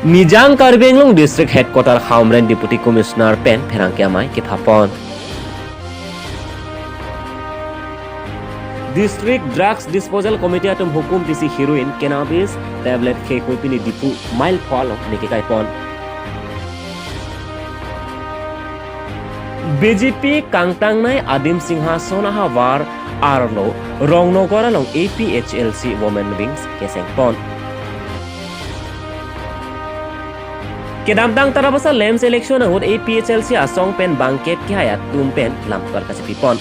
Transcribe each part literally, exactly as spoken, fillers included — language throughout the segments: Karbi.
Nijang Karbi Anglong District Headquarter Hamren Deputy Commissioner pen pherangke amei kephapon. District Drugs Disposal Committee atum hukum pisi heroin, cannabis, tablet khekhui pini Diphu mile pho along neke kaipon. B J P kangtangnei adim singhason ahavar arlo Rongnogar along A P H L C Women Wings kesengpon. Kedamtang Tarabasa LAMPS election ahut A P H L C asong pen bangkep kehai atum pen lamkar kachepipon.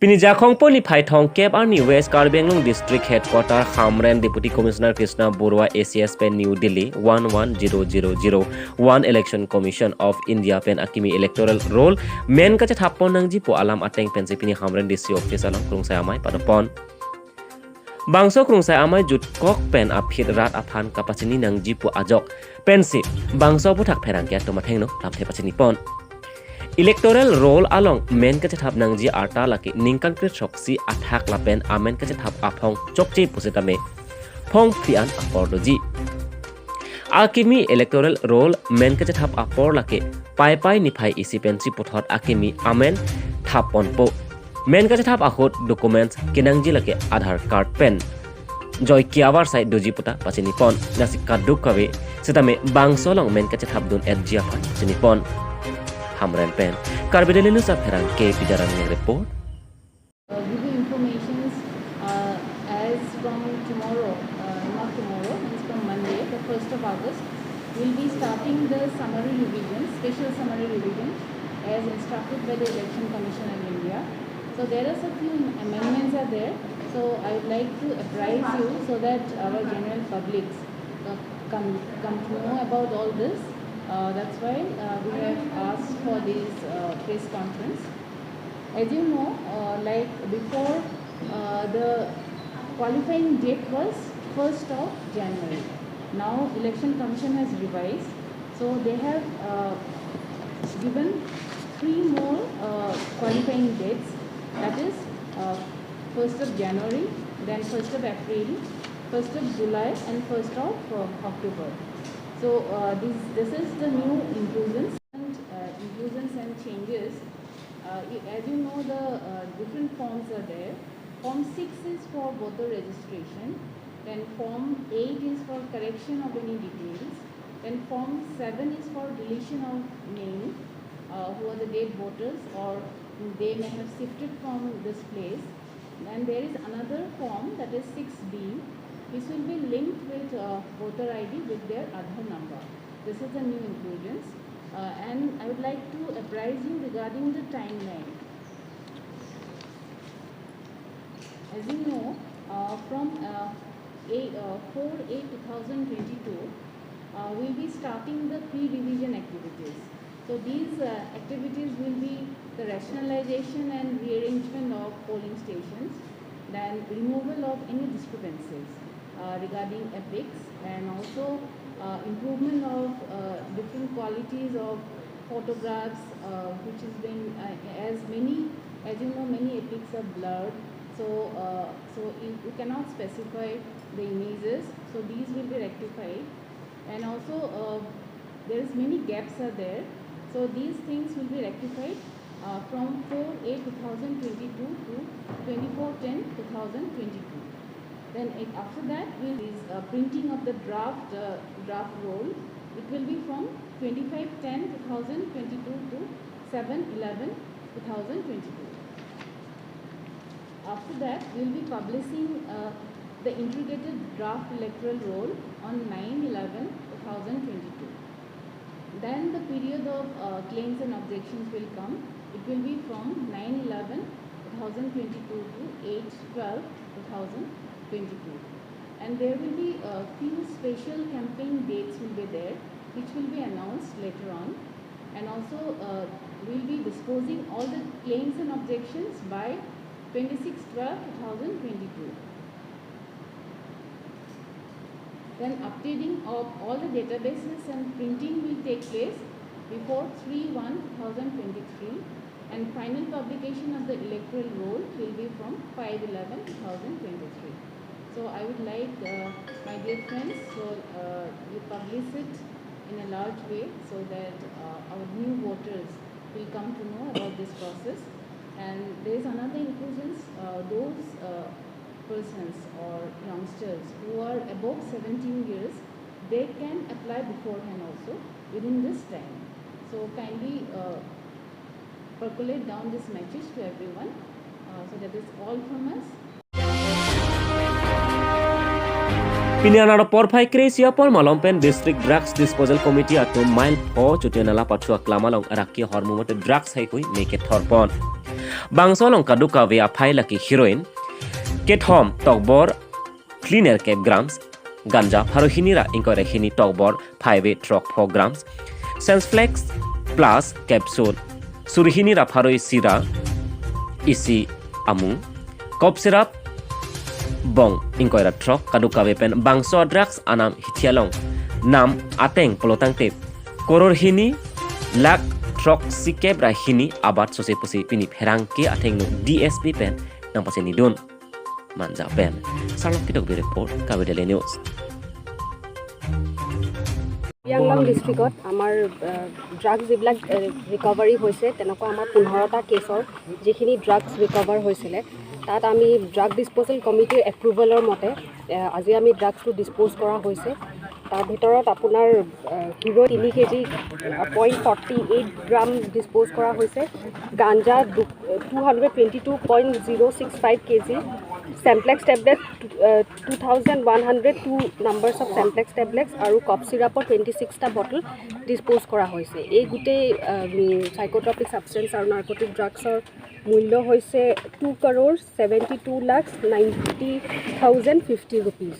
Pini Jakhong po niphai thomkep arni West Karbi Anglong District Headquarter Hamren Deputy Commissioner Krishna Borua A C S pen New Delhi one one zero zero zero one Election Commission of India pen akimi electoral roll men kachethap pon nangji pu alam ateng pensi pini Hamren D C office along krungsai amei padopon. Bangso krungsai amei jutkok pen aphi rat aphan kapachini nangji pu ajok pensi bangso aphuthak pherangke atum athengno lamthe pachinipon. Electoral roll along men kachethap nangji arta lake ningkan kre throksi athak lapen amen kachethap aphong chokche pusitame phongphli an apor doji. Akimi electoral roll men kachethap apor lake Paipai niphai isi pensi puthot akimi amen thap ponpo. Men kachethap ahut documents kenangji lake Aadhaar card pen joike avarsai doji puta pachinipon. Lasi kadokave sitame bangso along men kachethap dun-etji aphan pachinipon. Hamren pen Karbi Daily News apherangke Pidaran Neng report. Uh, give you informations, uh, as from tomorrow, uh, not tomorrow, means from Monday, the first of August, we'll be starting the summary revision, special summary revision, as instructed by the Election Commission of India. So there are some few amendments are there. So I would like to apprise you so that our general publics, uh, come, come to know about all this. Uh, that's why, uh, we have asked for this, uh, press conference. As you know, uh, like before, uh, the qualifying date was first of January. Now Election Commission has revised, so they have, uh, given three more, uh, qualifying dates, that is, uh, first of January, then first of April, first of July, and first of, uh, October. So, uh, this, this is the new inclusions and, uh, inclusions and changes. Uh, i-, as you know, the, uh, different forms are there. Form six is for voter registration, then Form eight is for correction of any details, then Form seven is for deletion of name, uh, who are the dead voters or they may have shifted from this place. And there is another form, that is six B, which will be linked with, uh, voter I D with their Aadhaar number. This is the new inclusions. Uh, and I would like to apprise you regarding the timeline. As you know, uh, from, uh, a, uh, four eight two thousand twenty-two, uh, we'll be starting the pre-revision activities. So these, uh, activities will be the rationalization and rearrangement of polling stations, then removal of any discrepancies, uh, regarding epics, and also, uh, improvement of, uh, different qualities of photographs, uh, which has been, uh, as many, as you know, many epics are blurred. So, uh, so you, you cannot specify the images. So these will be rectified. And also, uh, there is many gaps are there. So these things will be rectified, uh, from four eight two thousand twenty-two to twenty-four ten two thousand twenty-two. Then it, after that, will is, uh, printing of the draft, uh, draft roll. It will be from twenty-five ten two thousand twenty-two to seven eleven two thousand twenty-two. After that, we'll be publishing, uh, the integrated draft electoral roll on nine eleven two thousand twenty-two. Then the period of, uh, claims and objections will come. It will be from nine eleven two thousand twenty-two to eight twelve two thousand twenty-two. And there will be a few special campaign dates will be there, which will be announced later on. And also, uh, we'll be disposing all the claims and objections by twenty-six twelve two thousand twenty-two. Then updating of all the databases and printing will take place before three one two thousand twenty-three, and final publication of the electoral roll will be from five eleven two thousand twenty-three. So I would like, uh, my dear friends, so, uh, you publish it in a large way so that, uh, our new voters will come to know about this process. And there is another importance, uh, those, uh, persons or youngsters who are above seventeen years, they can apply beforehand also within this time. So kindly, uh, percolate down this message to everyone. Uh, so that is all from us. Pini anaro porphai kre-isi apor malom pen District Drugs Disposal Committee atum mile pho Chotia Nala pathu aklam along raki ahormu mate drugs heihui me kethor pon. Bangso along kadokave aphai lake heroin kethom tokbor phli nerkep grams, ganja pharo hini ra ingkoi ra hini tokbor phaive throk pho grams, Senflex Plus capsule suri hini ra pharo isi ra isi amung, cough syrup bong ingkoi ra throk, kadokave pen bangso drugs anam hithi along nam ateng pulotangte koror hini lakh throk sikep ra hini abat sose pusi pini pherangke athengno D S P pen nangpachini dun. Manja pen Sarlok Kitokbi report, Karbi Daily News. Karbi আংলং ডিষ্ট্ৰিক্টত আমাৰ, আহ, ড্ৰাগছ যিবিলাক, আহ, ৰিকভাৰী হৈছে, তেনেকুৱা আমাৰ পোন্ধৰটা কেছৰ যিখিনি drugs recover হৈছিলে, তাত আমি ড্ৰাগ ডিছপ'জেল কমিটিৰ এপ্ৰুভেলৰ মতে, আহ, আজি আমি ড্ৰাগছটো ডিছপ'জ কৰা হৈছে। তাৰ ভিতৰত আপোনাৰ, আহ, হিৰ'ইন তিনি কেজি, আহ, point forty eight gram dispose কৰা হৈছে, গাঞ্জা দু-, two hundred twenty two point zero' six five kg, চেম্প্লেক্স টেবলেট, আহ, two thousand one hundred two numbers of চেম্প্লেক্স টেবলেটছ আৰু কফ চিৰাপৰ টুৱেণ্টি ছিক্সটা বটল ডিছপ'জ কৰা হৈছে। এই গোটেই, আহ, উম, চাইক'ট্ৰপিক ছাবষ্টেন্স আৰু নাৰ্কটিক ড্ৰাগছৰ মূল্য হৈছে two crore seventy two lakh ninety thousand fifty rupees.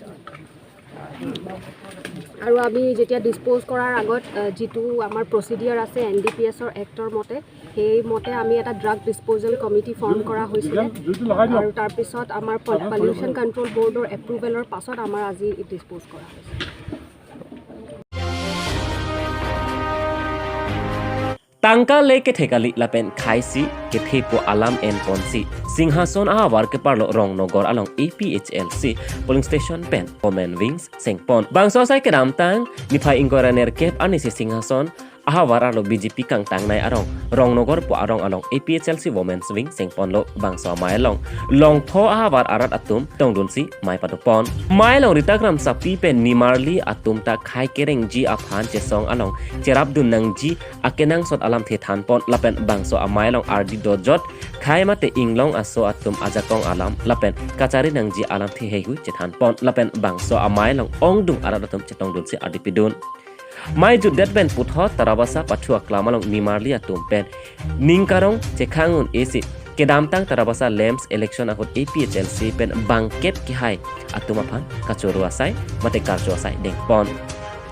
আৰু আমি যেতিয়া ডিছপ'জ কৰাৰ আগত, আহ, যিটো আমাৰ প্ৰচিডিয়াৰ আছে এন ডি পি এছৰ এক্টৰ মতে, সেইমতে আমি এটা ড্ৰাগ ডিছপ'জেল কমিটি ফৰ্ম কৰা হৈছিলে আৰু তাৰপিছত আমাৰ প-, পলিউশ্যন কণ্ট্ৰল বৰ্ডৰ এপ্ৰুভেলৰ পাছত আমাৰ আজি ডিছপ'জ কৰা হৈছে। Tangka le kethek kali lapen khaisi kephepo alam enponsi Singhason ahavar keparlo Rongnogor along A P H L C polling station pen Women Wings sengpon. Bangso asai kedamtang niphai ingkoi ra nerkep anisi Singhason ahavar arlo B J P kangtangnei arong Rongnogor pu arong along A P H L C Women's Wing sengponlo. Bangso amei along Longpho ahavar arat atum tongdunsi mei padopon. Mei along Rita Kramsapi pen nimarli atum ta khai kerengji aphan chesong along cherapdun nangji akenangsot alamthe thanpon lapen bangso amei along ardi dojot khai mate inglong aso atum ajakong alam lapen kachari nangji alamthe heihui chethanpon lapen bangso amei along ongdung arat atum chetongdunsi ardi pidun. Mei jutdet pen puthot Tarabasa pathu aklam along nimarli atum pen ning karong chekhang un-esi kedamtang Tarabasa LAMPS election ahut A P H L C pen bangkep kehai atum aphan kachoro asai mate karcho asai dengpon.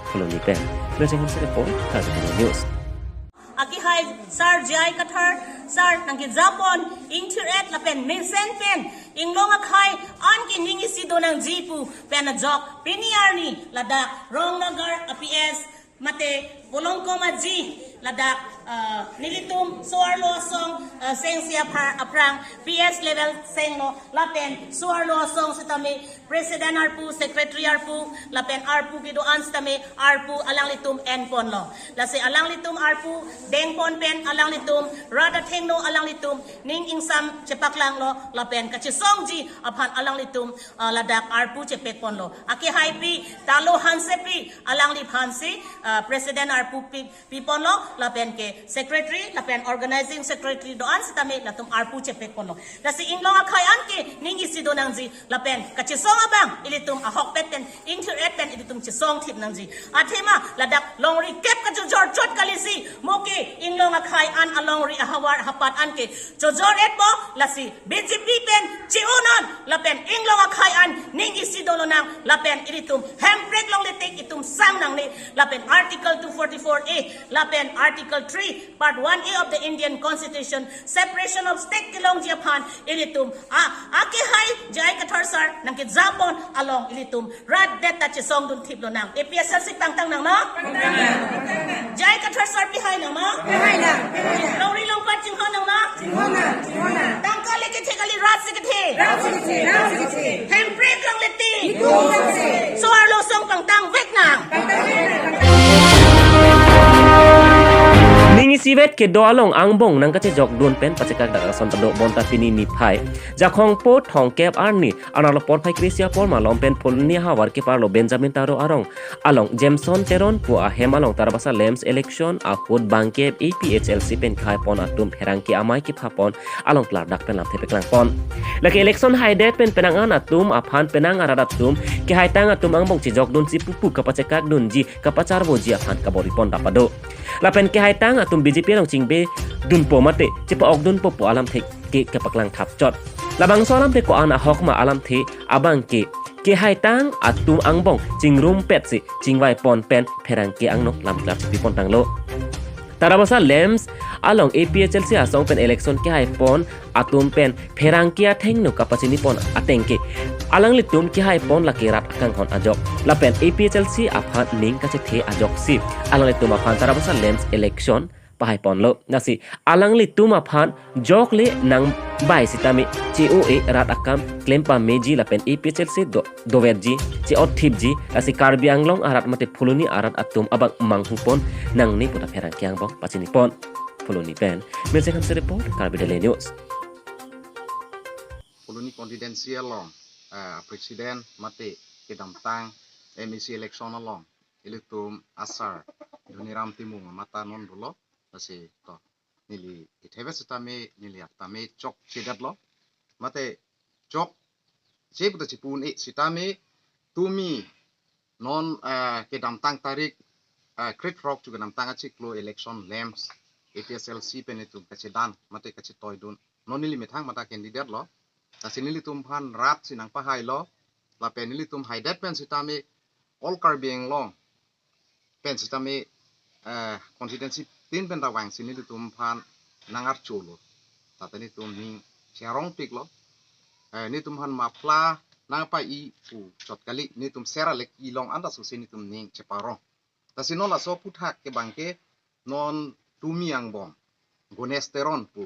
Phuloni pen Blessing Hanse report, Karbi News. Akehai Sar J I Kathar Sar nangkejapon ingthir-et lapen mesen pen inglong akhei an ke ning isi do nangji pu pen ajok pini arni ladak Rongnogor a P S mate Polongkom Aji ladak, ah, nelitum so-arlo asong, ah, sengsi aphar aphrang P S level senglo lapen so-arlo asong sitame President arpu, Secretary arpu, lapen arpu kedo-an sitame arpu alanglitum enponlo. Lasi alanglitum arpu dengpon pen alanglitum rat athengno alanglitum ning ingsam chepaklanglo lapen kachesongji aphan alanglitum, ah, ladak arpu chepekponlo. Akehai pi Talo Hansepi alangliphansi, ah, President arpu pi piponlo lapen ke secretary lapen organizing secretary do-an sitame latum arpu chepekponlo. Lasi inglong akhei an ke ning isi do nangji lapen kachesong abang ilitum ahokpet pen ingthir-et pen ilitum chesong thip nangji. Athema ladak longri kep kachojor chot kalisi mo ke inglong akhei an alongri ahavar ahapat an ke chojor-etpo lasi B J P pen che-un non lapen inglong akhei an ning isi dolonang lapen ilitum hemprek longle tik itum sang nangne lapen Article two forty-four A lapen Article three Part one A of the Indian Constitution, separation of state kelongji aphan ilitum a, akehai J I Kathar Sar nangkejapon along ilitum rat det ta chesongdun thiplonang. A P H L C pangtang nang ma? J I Kathar Sar pihai nang ma? Pihai nang, pihai nang. Longri longpat chinghon nang ma? Chinghon nang, chinghon nang. Tangka le kethe kali rat si kethe? Rat si kethe, rat si kethe. Hemprek longle tik. So-arlo song pangtang vek nang. Ning isivet kedo along angbong nangkachejok dun pen pachekak dak ason ta do bonta pini niphai Jakhong po thongkep arni anerlo porphai kre-isi apor malom pen Phuloni havar keparlo Benjamin Taro arong along Jameson Teron pu ahem along Tarabasa LAMPS election ahut bangkep APHLC pen kehai pon atum pherangke amei kephapon along klardak pen lamthe paklang pon. Lake election haidet pen penang an atum aphan penang arat atum kehaitang atum angbong chejok dunsi pupu kapachekak dunji kapacharvoji aphan kabor-i pon dap ado. Lapen kehaitang atum BJP along chingbe dunpo mate chepa-ok dunpo pu alamthe ke kepaklang thap chot. Labangso alamthe ko-an ahok ma alamthe abangke kehaitang atum angbong chingrumpetsi chingvai pon pen pherangke angno lamklar chipi pon tanglo. Tarabasa LAMPS along APHLC asong pen election kehai pon atum pen pherangke athengno kapachini pon ateng ke alanglitum kehai pon lake rat akanghon ajok. Lapen APHLC aphan ning kachethe ajoksi alanglitum aphan Tarabasa LAMPS election pahai ponlo. Lasi alanglitum aphan jok le nangbai sitame che-o-e rat akam klem pameji lapen APHLC do doverji, che-otthipji, lasi Karbi Anglong arat mate Phuloni arat atum abang manghu pon nangne pu ta pherangke angbong pachini pon. Phuloni pen Mirchek Hanse report, Karbi Daily News. Phuloni constituency along, eh, president mate kedamtang MAC election along ilitum asar Dhoniram Timung mata non dolo, lasi to neli ithebe sitame neli atame chokchedet lo. Mate chokche pu ta chipu un-e sitame tumi non, eh, kedamtang tarik, eh, krethrok chu kedamtang achiklo election LAMPS APHLC pen itum kachedan mate kachetoidun. Non neli methang mata candidate lo. Lasi nelitum aphan rat si nangpahailo. Lapen nelitum haidet pen sitame all Karbi Anglong pen sitame, eh, constituency tin pen ta vangsi nelitum aphan nangarcholo. Tata nelitum ning cherong piklo. Eh, nelitum aphan mapla nangpa-i pu chot kali, nelitum sera lek-i long anta suse nelitum ning cheparong. Lasi non laso aphuthak ke bangke non tumi angbong Ganesh Teron pu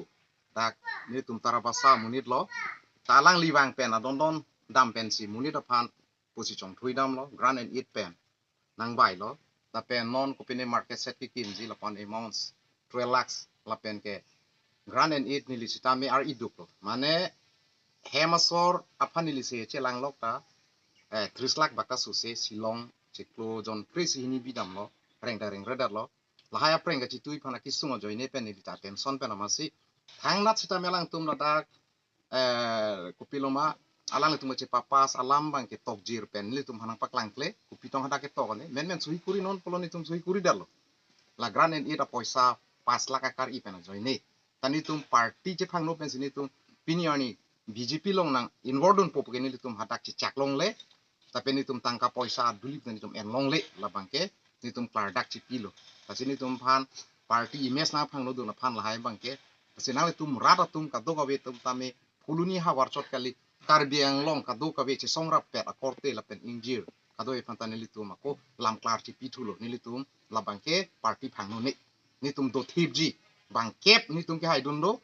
dak nelitum Tarabasa amonit lo. Ta alangli vang pen adondon dam pensi monit aphan pusi chongthui damlo, grant and aid pen nangvailo. Lapen non kopine market shed kekimji lapen amounts twelve lakhs lapen ke grant and aid neli sitame ar-iduk lo. Mane hem asor aphan neli se chelanglok ta, eh, tris lakh bak ta suse Shillong chiklo jon kre-isi hini bidamlo, rengda rengredet lo. Lahai aphreng kachetui aphan akesung ajoine pen neli ta tension pen amatsi thangnat sitame alangtum ladak, eh, kopiloma, alanglitum kachepapass alam bangke tokjir pen nelitum aphan nangpaklangkle, kopi tong hadak ketok ale, menmen sohi kuri non pulo nelitum sohi kuri detlo. La grant and aid apoisa pass lakh akar-i pen ajoine. Ta nelitum party chephangno pensi nelitum pini arni BJP along nang involve dunpo puke nelitum hadak chechak longle. Lapen nelitum tangka poisa adulip nelitum en longle, labangke nelitum klardak chipilo. Lasi nelitum aphan party image nangphangno dun aphan lahai bangke. Lasi nanglitum rat atum kadokave atum tame Phuloni havar chot kali, Karbi Anglong kadokave chesong rappet akorte lapen ingjir kadokave aphan ta nelitum ako lamklar chipithulo, nelitum labangke party phangno ne. Nelitum dothipji, bangkep nelitum kehaidun do,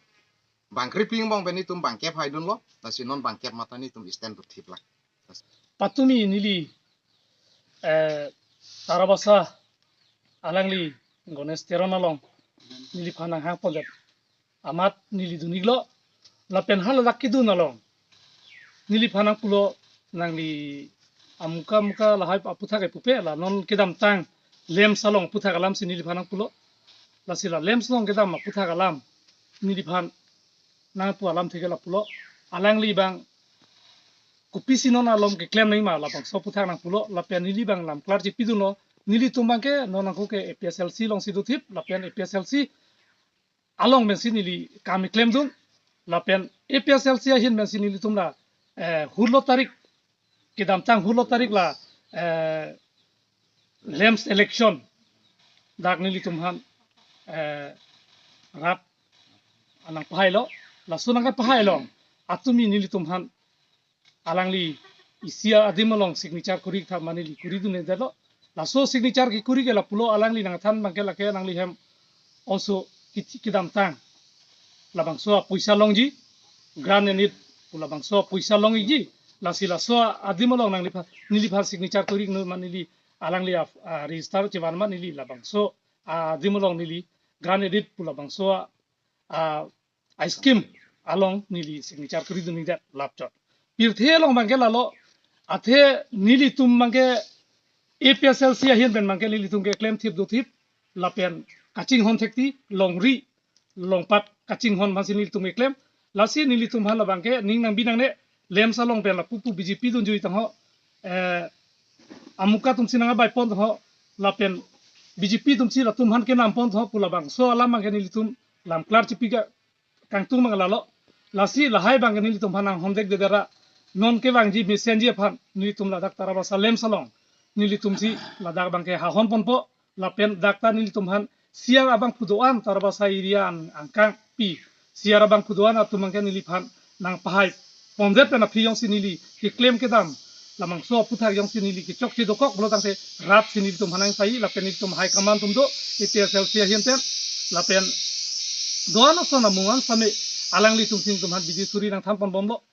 bang kreping bong pen nelitum bangkep haidunlo, lasi non bangkep mata nelitum stand dothip lang. Patumi neli, eh, Tarabasa alangli Ganesh Teron along neliphan nanghang pondet amat neli dun-iklo, lapen hala dak kedun along neliphan nangpulo, nangli amuka amuka lahai aphuthak ke pupe, la non kedamtang LAMPS along aphuthak alamsi neliphan nangpulo. Lasi la LAMPS along kedam aphuthak alam neliphan nangpu alamthe ke lapulo. Alangli bang kopisi non alom keklem nangma labangso aphuthak nangpulo, lapen neli bang lamklar chipidunlo. Nelitum bangke non nangko ke APHLC alongsi dothip, lapen APHLC along pensi neli kam keklemdun, lapen APHLC ahin pensi nelitum la, eh, hulo tarik, kedamtang hulo tarik la, eh, LAMPS election dak nelitum aphan, eh, rat anang pahailo, laso nangkepahailo, atumi nelitum aphan alangli isi adim along signature kuri tha mane neli kuri dun-edetlo. Laso signature kekuri ke lapulo, alangli nangthan bangke lake nangli hem oso kiti kedamtang labangso apoisa longji, grant and aid pu labangso apoisa long-ikji, Lasi laso adim along nangliphan, neliphan signature kori non ma neli alangli a, a, register chevan ma neli labangso adim along neli grant edit pu labangso a, a, a scheme along neli signature kori dundedet lapchot. Pirthe along abangke lalo, athe nelitum abangke A P H L C ahin pen abangke nelitum keklem thip do thip, lapen kachinghon thekti, longri longpat kachinghon aphansi nelitum keklem. Lasi nelitum aphan labangke ning nangbi nangne, LAMPS along pen lapu pu B J P dunjui tangho, eh, amuka atumsi nang abai pon tangho, lapen B J P atumsi latum aphan kenam pon tangho pu labangso alam abangke nelitum lamklar chipi ka kangtung abang lalo. Lasi lahai abangke nelitum aphan nanghon dekdedet ra, non kevangji mesenji aphan nelitum ladak Tarabasa LAMPS along nelitumsi ladak abangke hahon ponpo, lapen dak ta nelitum aphan C R abangphu do-an Tarabasa area an angkangpi C R abangphu do-an atum abangke neliphan nangpahai pondet pen aphi jongsi neli keklem kedam labangso aphuthak jongsi neli kechokche dokok pulo tangte rat si nelitum aphan nangsai lapen nelitum high command atum do, A P H L C ahin pen, lapen do-an ason amung an same alanglitumsi nelitum aphan bidi suri nangthan ponbomlo.